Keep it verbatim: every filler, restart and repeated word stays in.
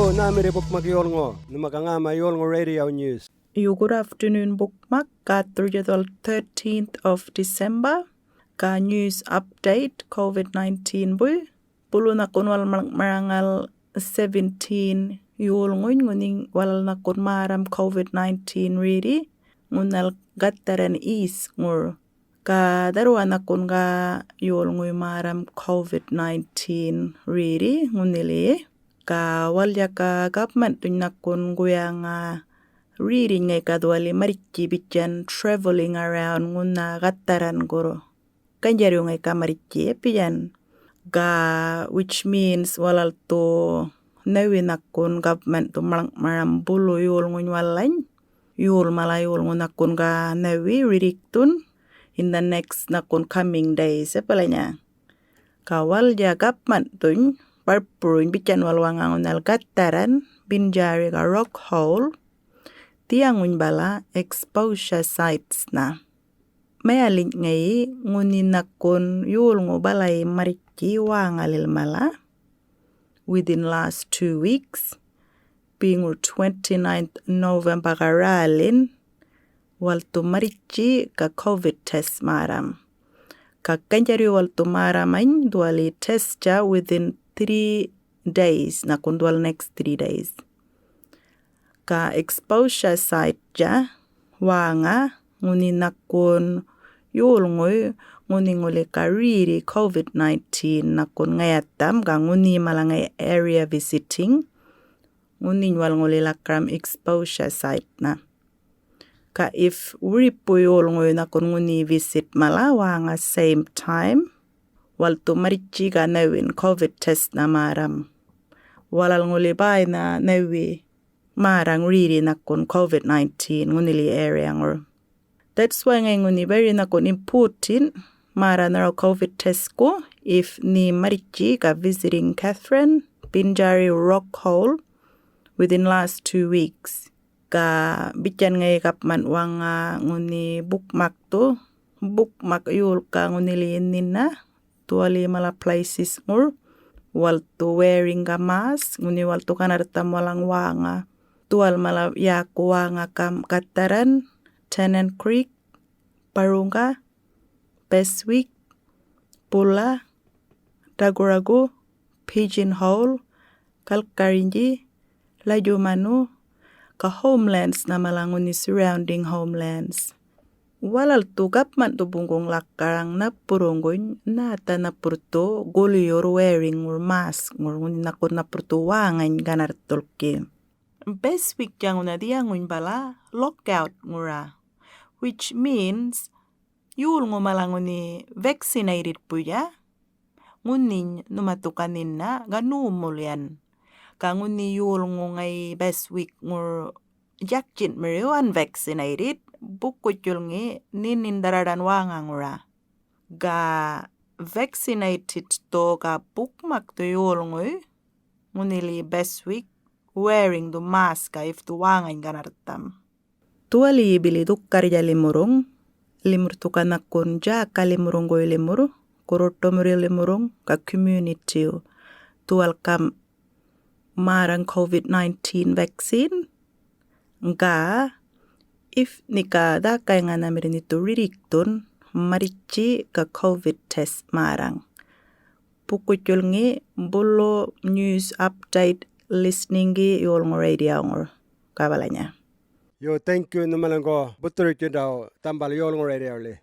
Nhämirri bukmak yolŋu, nhuma ga ŋäma yolŋu radio news. Yo, good afternoon, bukmak. Ga dhurrjadhal thirteenth of December. Ga news update covid nineteen buy. Bulu nhakun walal maḻŋ maraŋal seventeen yolŋuny ŋunhi walal nhakun märam covid nineteen riri, ŋunhal gatharran East ŋur. Ga dharrwa nhakun ga yolŋuy märam covid nineteen riri ŋunhili. Ga walaltja ga government-thuny nhakun guyaŋa riri ŋayika dhuwali marrtji bitjan travelling around ŋunha gatharran gurr. Ganydjarryu ŋayika marrtji bitjan. Ga, which means walal dhu nhawinhakun government dhu maḻŋ'maram bulu yolŋuny walany, yol mala yolŋu nhakun ga nhawi rirrikthun in the next nhakun coming days, ya balanya. Ga walaltja government-thuny barpuruny bitjan walal waŋa ŋunhal gatharran Binjari ga Rock Hole, dhiyaŋuny bala exposure sites-na. Mayaliny ŋayi ŋunhi nhakun yolŋu balayi marrtji wäŋalil mala within last two weeks, beŋur twenty-ninth November ga rälin, walal dhu marrtji ga covid test märam. Ga ganydjarryu walal dhu märamany dhuwali test-tja within three days, nhakun dhuwal next three days. Ga exposure site-tja wäŋa ŋunhi nhakun yolŋuy ŋunhi ŋuli ga riri covid nineteen nhakun ŋayatham, ga ŋunhi mala ŋayi area visiting, ŋunhiny walal ŋuli lakaram exposure site-na. Ga if wiripu yolŋuy nhakun ŋunhi visit mala wäŋa same time, walal dhu marrtji ga nhawin covid test-na märam. Walal ŋuli bäyna nhawi märraŋ riri nhakun covid nineteen ŋunhili area ŋur. That's why ŋayi ŋunhi very nhakun important märra nharaw covid test-ku, if nhe marrtji ga visiting Katharine, Binjari, Rock Hole within last two weeks. Ga bitjan ŋayi government waŋa ŋunhi bukmak dhu, bukmak yolka ŋunhili nhinna, dhuwali mala places ŋur, walal dhu wearing ga mask, ŋunhi walal dhu ganarrtham walal wäŋa. Dhuwal mala yäku wäŋa gam gatharran, Tennant Creek, Barunga, Beswick, Bula, Daguragu, Pigeon Hole, Kalkarinji, Ladjumanu, ga homelands-na mala ŋunhi surrounding homelands. Walal dhu government dhu buŋguŋ lakaraŋ napurruŋguny, nhätha napurr dhu guliyurr wearing-ŋur mask-ŋur ŋunhi nhakun napurr dhu wäŋany ganarrthulki. Beswick-tja ŋunha dhiyaŋuny bala lockout-ŋura, which means yolŋu mala ŋunhi vaccinated buyya, ŋunhiny nhuma dhu ga nhinna ga normal yan. Ga ŋunhi yolŋu ŋayi Beswick-ŋur djäkjin'mirriw unvaccinated, bukutjulŋi nhinnin dharraḏan wäŋa-ŋura. Ga vaccinated dhu ga bukmak dhu yolŋuy ŋunhili Beswick wearing dhu mask-a if dhu wäŋany ganarrtham. Dhuwaliyi bili dhukarrja limurruŋ, limurr dhu ga nhakun djäka limurruŋguy limurr, gurruṯumurri limurruŋ, ga community-w, dhuwal gam märraŋ covid nineteen vaccine. Ga if nhe ga dhäkayŋa nhamirr nhe dhu rirrikthun, marrtji ga covid test märraŋ. Bukutjulŋi bulu news update listening-ŋi yolŋu radio-ŋur. Ga balanya. Yo, thank you nhumaliŋgu buthurrtjindaw dhambal yolŋu radio-li.